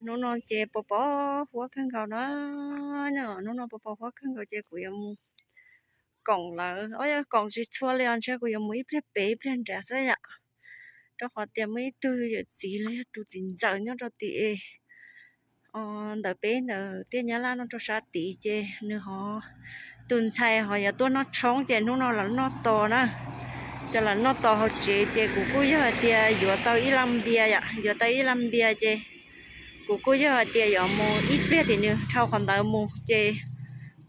Hnub no ces pos pos huab kawg nkaus na, hnub no pos pos huab kawg nkaus ces kuv yuav mus koom lawv, o, koom tsis txhua li os, ntshe kuv yuav mus ib pliag pem ib pliag nrad xwb yom. Rau qhov tias muaj ib tug yawm txiv los yog tus txiv ntxawm nyob rau tim ntawm peb ntawm tiaj nyab laj no rau sab tid ces nws ho tus ntxhais ho yuav tuaj noj tshoob ces hnub no lawv noj tos na. Ces lawv noj tos hauv tsev ces kuv kuj yog hais tias yuav tau ib laj npias yom, yuav tau ib laj npias ces kuv kuj yog hais tias yuav mus ib pliag tim nws dhau qhov ntawd mus ces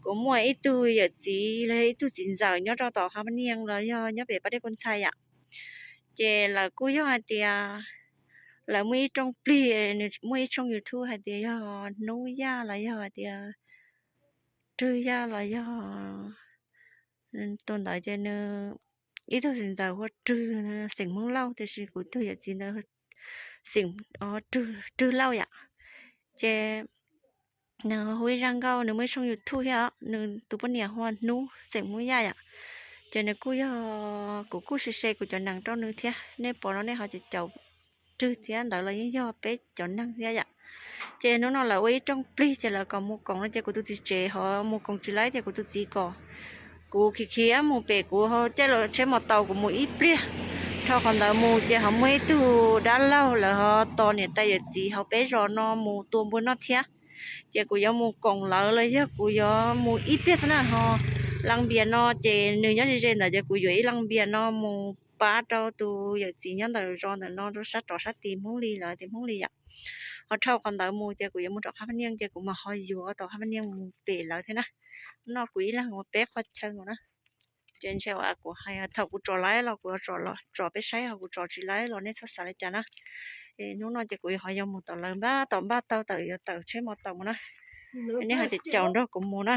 kuv muaj ib tug yawm txiv los yog ib tug txiv ntxawm nyob rau tom Hab Pab Niaj los yog nyob pem Pab Dej Kub Ntxhais yom. Ces lawv kuj yog hais tias lawv muaj ib rooj plig, nws muaj ib tshooj YouTube hais tias yog Hnub Yaj los yog hais tias Rwg Yaj los yog tus ntawd ces nws ib tug txiv ntxawm hu ua Rwg, xeem Hmoob Lauj, tiam sis kuv tug yawm txiv ntawd xeem Rwg Lauj yom. Ces nws hu ib zaj nkauj, nws muaj ib tshooj YouTube thiab, nws tus poj niam hu ua Hnub, xeem Hmoob Yaj yom. Ces nws kuj yog, kuv kuj share share kuv cov neeg rau nws thiab, nej pom no nej ho caum caum Rwg thiab ntawd los yeej yog peb cov neeg thiab yom. Ces hnub no lawv ua ib rooj plig ces lawv kom mus koom no ces kuv tus txiv tsev ho mus koom tsis laib ces kuv tus txiv kom kuv khiav khiav mus pem, kuv ho caij los tsheb mos taus kuv mus ib pliag dhau qhov ntawd mus ces ho muaj ib tug dab laug lawv ho tos niam tais yawm txiv hauv peb zos no mus tua npua noj thiab. Ces kuv yuav mus koom lawv los yog kuv yuav mus ib pliag xwb na ho. Laj npias no ces nws nyob ze ze ntawd ces kuv yuav ib laj npias no mus pab rau tus yawm txiv nyob ntawm zos ntawm no rau sab rov sab tim Hmoob Lis lawv tim Hmoob Lis yom. Ho dhau qhov ntawd mus ces kuv yuav mus rau Hab Pab Niaj ces kuv mam ho yuav tau Hab Pab Niaj mus pem lawv thiab na. No kuv ib leeg mus peb qhov chaw nkaus na. Ces ntshe kuv hais thaum kuv tso laib los kuv tso peb saib, ho kuv tso tsis laib los nej txhob xav li cas na. Hnub no ces kuv ho yuav mus tom lawv npaj, tom npaj tau tawm yuav tawm tsheb mos taus mus na. Nej ho caum caum nrog kuv mus na.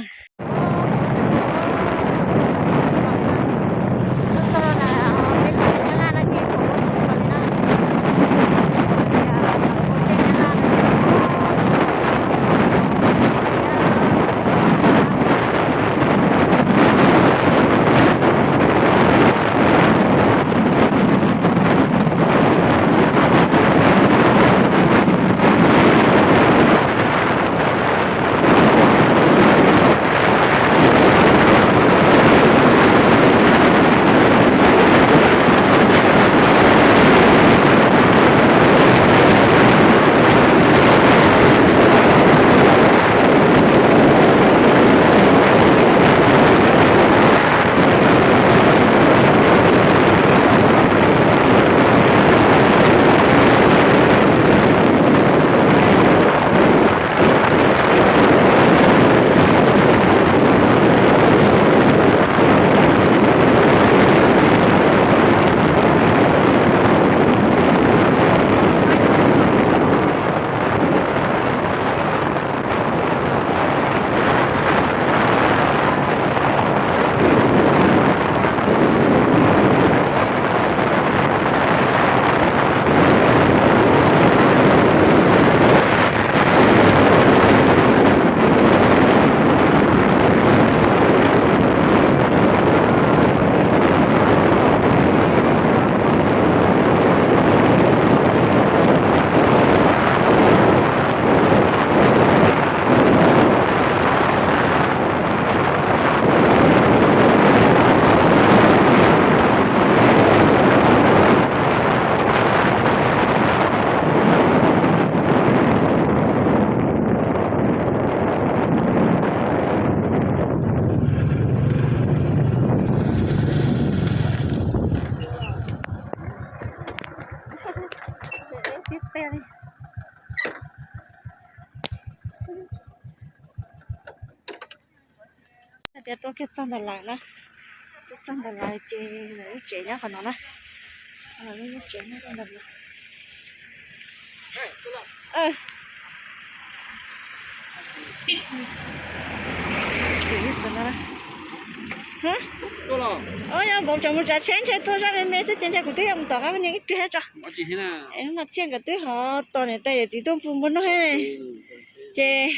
Tias tuaj kiag txog ntawm lawv na, tuaj txog ntawm lawv ces lawv lub tsev nyob qhov no na. Lawv lub tsev nyob ntawm no. Yog npaum tseem mus tsav tsheb ntshe tuaj zaj me me xwb ces ntshe kuv twb yuav mus tom qab niag ib pliag tso. Hnub no Txhiaj nkawd twb ho tos niam tais yawm txiv tuaj pw npua noj thiab ne. Ces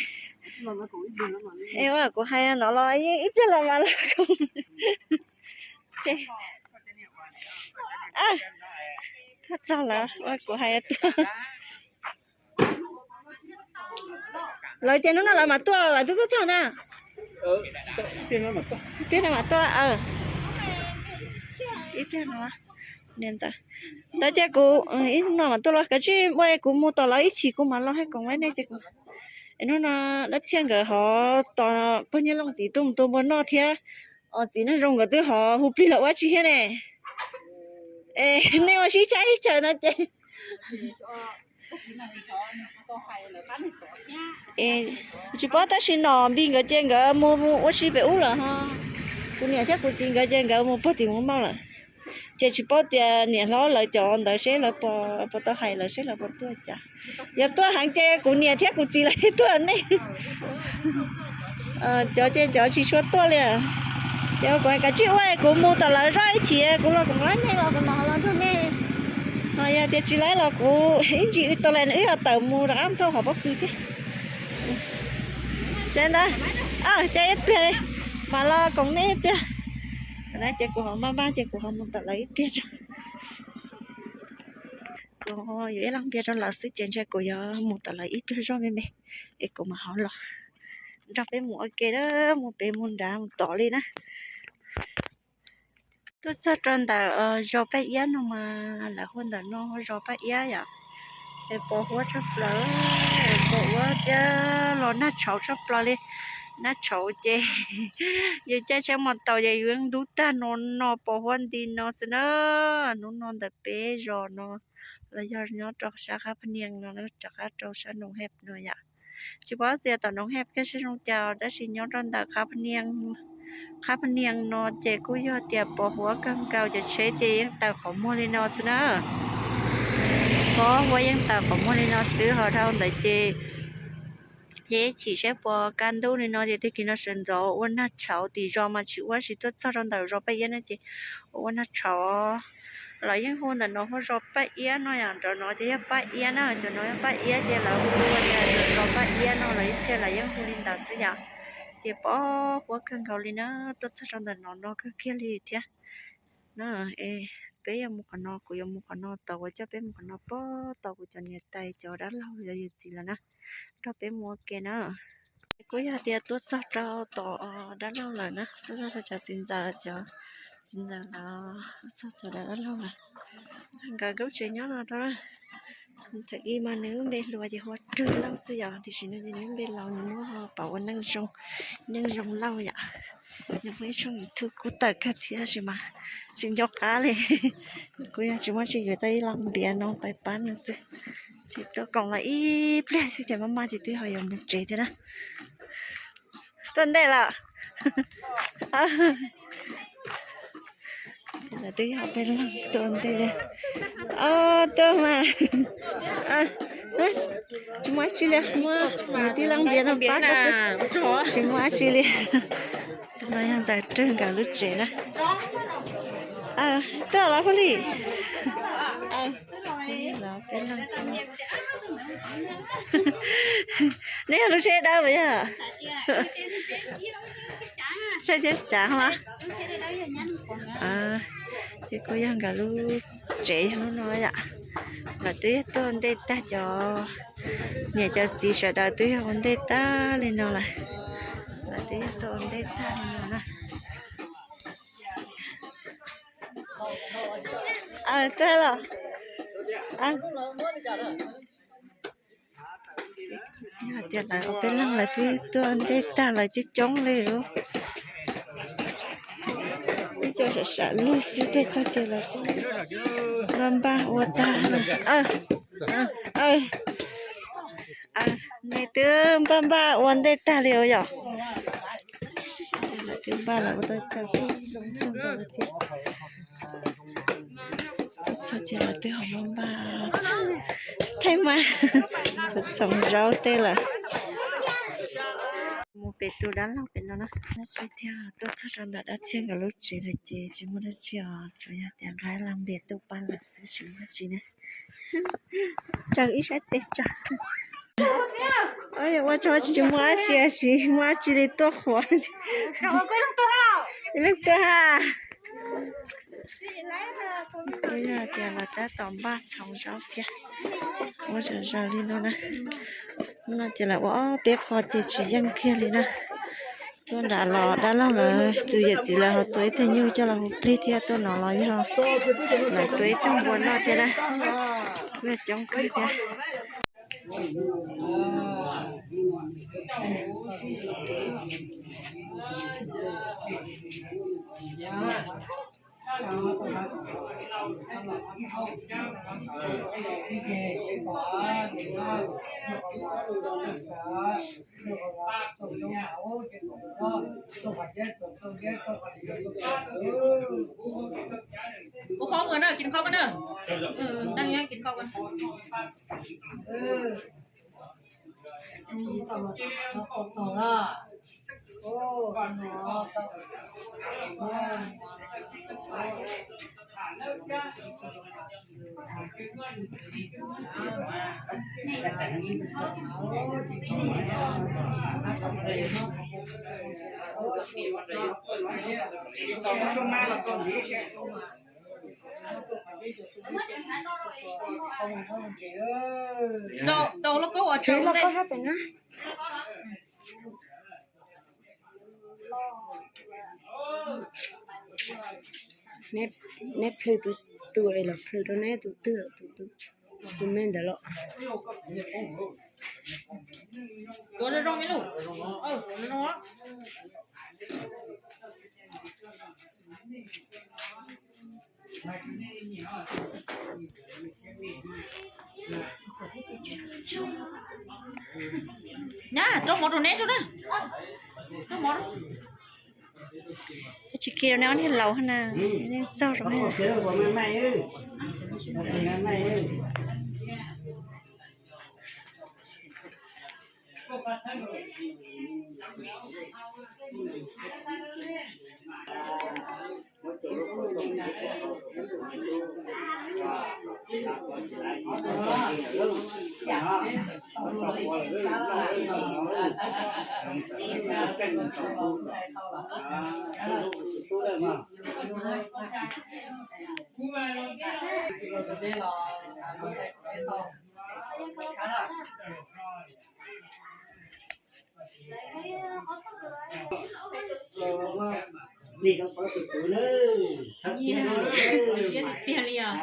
kuv hais no los yeej ib pliag los mas los. Ces tuaj txog lawm, kuv hais tuaj. Lawv ces hnub no lawv mam tuaj, lawv twb tuaj txog na. Ib pliag no mam tuaj. Ib pliag no, niam ntxawm. Ntawd ces kuv ib hnub no mam tuaj los kav tsij ua kuv mus tom lawv ib chim kuv mam los hais koom li nej ces kuv, hnub no dab txhiaj nkawd ho tos pog Nyiaj Looj tim tuaj mus tua npua noj thiab. Os, txiv Neej Zoo nkawd twb ho hu plig los ua tsi thiab ne. Es nej ua sib tshab ib chaws no ces tsis paub tab sis Nom Npis nkawd ces nkawd mus ua si pem ub lawm ho. Kuv niam thiab kuv txiv nkawd ces nkawd mus pog tim Hmoob Mauj lawm. Ces tsis paub tias niam hlob lawv cov ntawd seb lawv puas tau hais lawv seb lawv puas tuaj cas. Yog tuaj heev ces kuv niam thiab kuv txiv lawv tuaj nej. Cov ces cov tsis tshua tuaj li. Ces kuv hais kav tsij ua kuv mus tom lawv zoj ib chim kuv los kuv lab nej los kuv mam los nrog nej. Ho yog tias tsis lab los kuv ib ntsis wb tau lawm wb ho tawm mus rov qab thauj qhov pob kws thiab. Ces ntawd, ces ib pliag mam los koom nej ib pliag. Ces kuv ho maj maj ces kuv ho mus tom lawv ib pliag tso. Kuv yuav ib leeg npias rau lawv xwb ces ntshe kuv yuav mus tom lawv ib pliag zoj me me es kuv mam ho los nrog peb mus ua ke na, mus pem mus nrad mus tod li na. Tuaj txog rau ntawm zos Paj Iab no mas lawv hu ntawm no zos Paj Iab yom. Es pos huab tshaj plaws, pos huab thiab los nag tshauv tshaj plaws li. Nag tshauv ces yus caij tsheb mos taus ces yus yeej ntub tag no no pos huab nti no xwb na. Hnub no ntawm peb zos no los yog nyob rau sab Qhab Phaj Nias no rov qab rau sab Noov Hej no yom. Tsis paub tias tom Noov Hej kaj siab zoo cas tab sis nyob rau ntawm Qhab Phaj Nias no ces kuj yog tias pos huab kawg nkaus, cov tsheb ces yeej taws qhov muag li no xwb na. Pos huab yeej taws qhov muag li no xwb, ho dhau ntawd ces yog ib chim saib puas kaj ntub li no ces tag kis no sawv ntxov ua nag tshauv, tim zos mas tsis ua, tsis tuaj txog rau ntawm zos Paj Iab no ces ua nag tshauv. Lawv yeej hu ntawm no hu zos Paj Iab no yom, nram no ces yog Paj Iab na, cov no yog Paj Iab ces lawv hu tias zos Paj Iab no, lawv ib txhia lawv yeej hu li ntawd xwb yom. Ces pos huab kawg nkaus li na, tuaj txog rau ntawm no no kawg kiag li thiab. No, peb yuav mus qhov no, kuv yuav mus qhov no, tos kuv coj peb mus qhov no, pog tos kuv cov niam tais cov dab laug cov yawm txiv lawm na, nrog peb mus ua ke na. Kuj yog tias tuaj txog rau tom dab laug lawm na, tuaj txog rau cov txiv ntxawm, cov txiv ntxawm lawm, tuaj txog cov dab laug lawm. Nkawd lub tsev nyob no rau, thaum ub mas nws lub npe hluas ces hu ua Rwg Lauj xwb yom, tiam sis no ces nws lub npe laus nws muab pom ua Neej Zoo, Neej Zoo Lauj yom. Nws muaj ib tshooj YouTube kuj tawm kawg thiab tab sis mas tsis nco qab li. Kuj yog tsis muaj tsis yuav tau ib leeg npias no pais pab nws xwb. Ces tuaj koom los ib pliag xwb ces maj maj ces twb ho yuav mus tsev thiab na. Tuaj ntej lawm. Twb yog peb leeg tuaj ntej li. Tuaj mas tsis muaj dab tsi li, muab tib leej npias no pab koj xwb, tsis muaj dab tsi li. No yog Ntxawm Rwg nkawd lub tsev na. Tuaj los phob li. Peb leeg. Neb yog lub tsheb dawb puas yog? Tsheb txhia cav los? Ces kuj yog nkawd lub tsev yog lub no yom. Lawv twb yog tuaj ua ntej tag, cov niam cov txiv sawv daws twb yog ua ntej tag li no lawm. Lawv twb yog tuaj ua ntej tag li no na. Tuaj los. Yog tias lawv ua peb leeg lawv twb tuaj ua ntej tag lawm, coob coob li. Ib co sam sam lug xwb, tej txog ces lawv npaj npaj ua tag lawm. Nws twb npaj npaj ua ntej tag li os yom. Lawv twb npaj lawv ua tau chaw zoo zoo thiab. Tuaj txog ces lawv twb ho npaj npaj, thaij mas txhoov zaub tej lawm. Mus pem tus dab laug pem no na. Dab tsi tiag, tuaj txog rau ntawm dab tsi nkawd lub tsev lawm ces tsis muaj dab tsi os, tsuas yog tias nqa ib leeg npias tuaj pab lawm xwb, tsis muaj dab tsi na. Tsaws ib sab tes tso. Ua tsaug, tsis muaj dab tsi, tsis muaj dab tsi li, tuaj qhuav. Ib leeg tuaj ha. Kuj yog tias lawv tab tom npaj txhoov zaub thiab. Ua zom zaws li no na. Hnub no ces lawv ua ob peb qho ces tsis yeej kiag li na. Tuaj nram los dab laug lawv tus yawm txiv lawv ho tua ib tug nyuj coj los hu plig thiab, tuaj no los yog lawv tua ib tug npua noj thiab na. Kuj yog coob kawg thiab. Ua qhov mus na, kis khob na. Kis khob. Rau, rau lub koob uas tsev lub koob sab pem na. Neb plhws tus, tus es los plhws rau neb tus twg, tus me ntawd los. Tuav zoo zoo me lug. Nyab, rau mov rau neb tso na. Rau mov. Tsis kiag rau neb ob niag laus na, yeej txaug rau. Lig zoo pov tus kwv na, thov kiag na, tiag li os,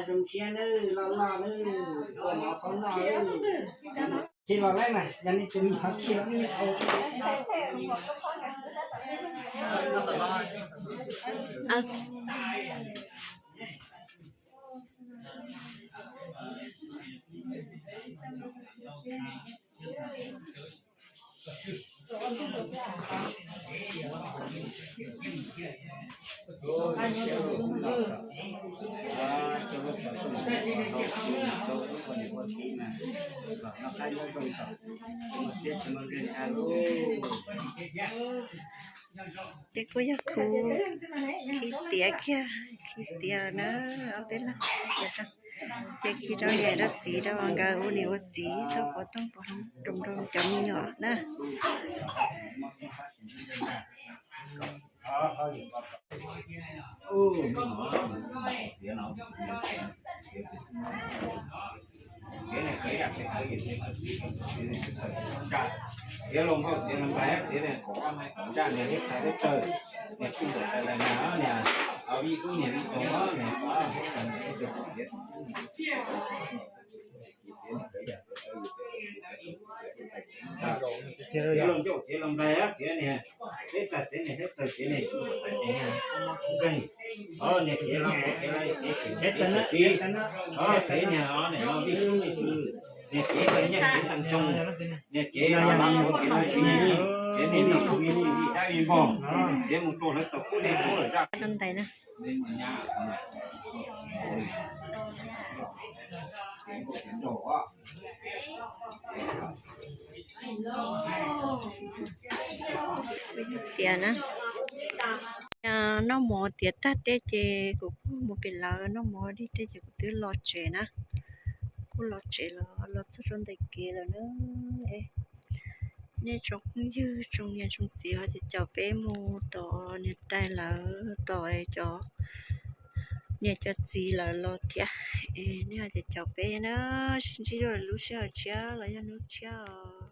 zoo siab na, loj loj na, ua mov phob noj na. Ces los laib mas yog nej tus me qhov kiag los nej Ces kuj yog kuv khi tiav kiag, khi tiav na, ob peb leeg. Ces khi rau niam rau txiv rau nkawd ua niam ua txiv txhob pov tooj pov hloov roos rau cov me nyuam na. Txiav los npauj txiav los nplaig, txiav kom ntsaj niag thiab tais thiab taw, niag tij nkaum tais lais niag, niag vij dub niag vij toog niag, txiav los ncauj txiav los nplaig, txiav niag thiab tais txiav niag thiab taw txiav niag tij nkaum tais niag, niag kev los kev los kev txiv, txiv niag niag no vij sub vij sw, niag kev ntag nyiaj kev ntag ntsoog, niag kev los kev los txiv, txiav niag vij sub vij sw vij dab vij npog, txiav mus rau hlawv tau kub dej tsuag zaj. Tias na, noj mov tiav tag teb ces kuv kuj mus pem lawv noj mov dig teb ces kuv twb los tsev na. Kuj los tsev los los txog rau ntawm kev lawm na. Nej tsoom phooj ywg tsoom niam tsoom txiv ho ces caum peb mus tom niam tais lawv tom cov Niam cov txiv lawv los thiab, nej ho caum caum peb na, sib ntsib dua lub sij hawm tshiab los yog hnub tshiab os.